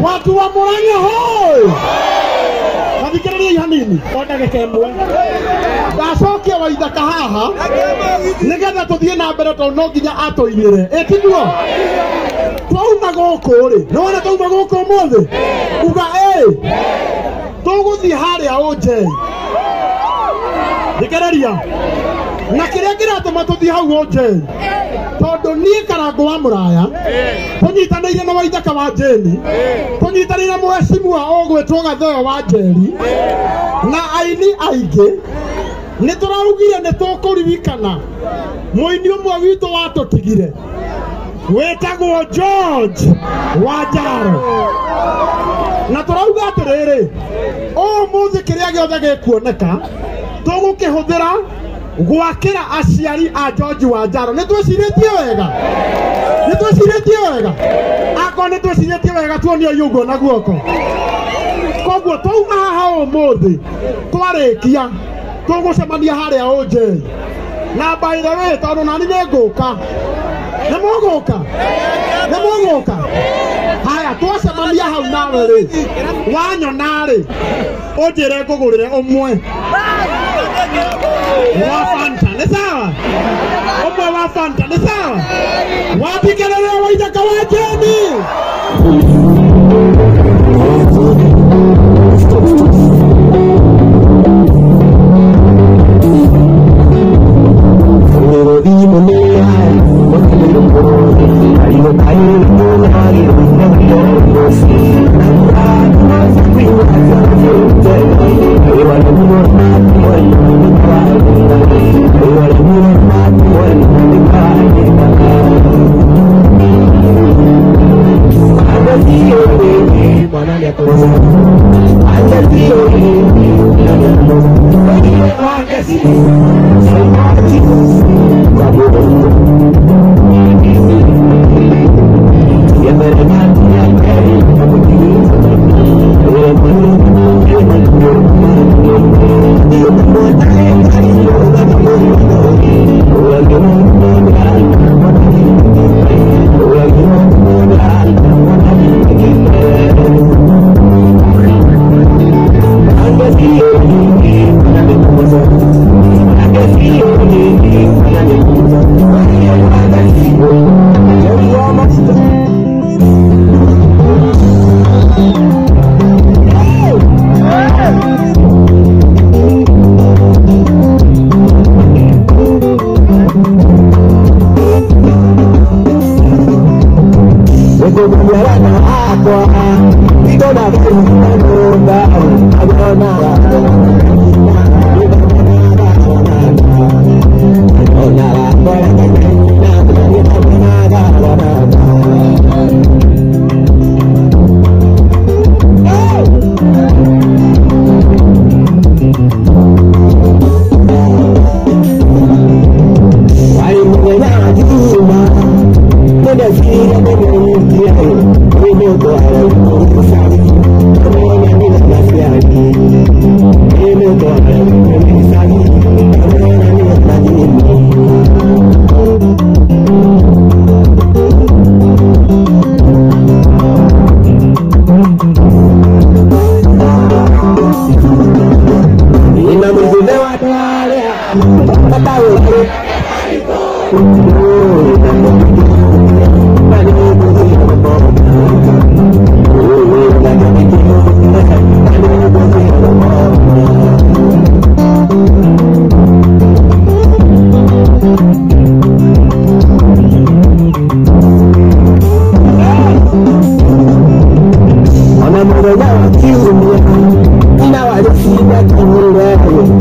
Watu wa Murang'a hoi. Tathikĩrĩriai hanini o ndagĩka ĩmwe. Ndacokia Waithaka haha nĩgetha tũthiĩ na mbere tondũ no nginya atũinĩre. Ĩ tiguo? Twauma gũkũ rĩ, nĩwona twauma gũkũ ũmũthĩ? Uga ĩ. Tũgũthiĩ harĩa Ũnjei. Thikĩrĩria. Na kĩrĩa kĩratũma tũthiĩ hau Ũnjei tondũ niĩ Karangũ wa Mũraya tũnyitanĩire na Waithaka wa Jane, tũnyitanĩire mheshimiwa ũgwĩtwo Gatheo wa Njeri na aini aingĩ, nĩ tũraugire nĩ tũkũririkana mũini ũmwe witũ watũtigire wĩtagwo George Wanjaro, na tũrauga atĩrĩrĩ, ũmũthĩ kĩrĩa gĩothe gĩkuoneka tũgũkĩhũthĩra gwakĩra aciari a George Wanjaro. Nĩ twĩcirĩtie wega? Nĩ twĩcirĩtie wega? Akorwo nĩ twĩcirĩtie wega tuoniai ũguo na guoko. Koguo twauma haha ũmũthĩ twarĩkia tũgũcemania harĩa Ũnjei. Na by the way, tondũ nani nĩ ngũka, nĩ mũgũka, nĩ mũgũka. Haya, twacemania hau nawe rĩ, wanyona rĩ, ũnjĩre ngũgũrĩre ũmwe wa Fanta, nĩ sawa? Ũmwe wa Fanta, nĩ sawa? Wapi kelele ya Waithaka wa Jane? Ona mũthenya wa kiumia ina warĩ cinda kiumia.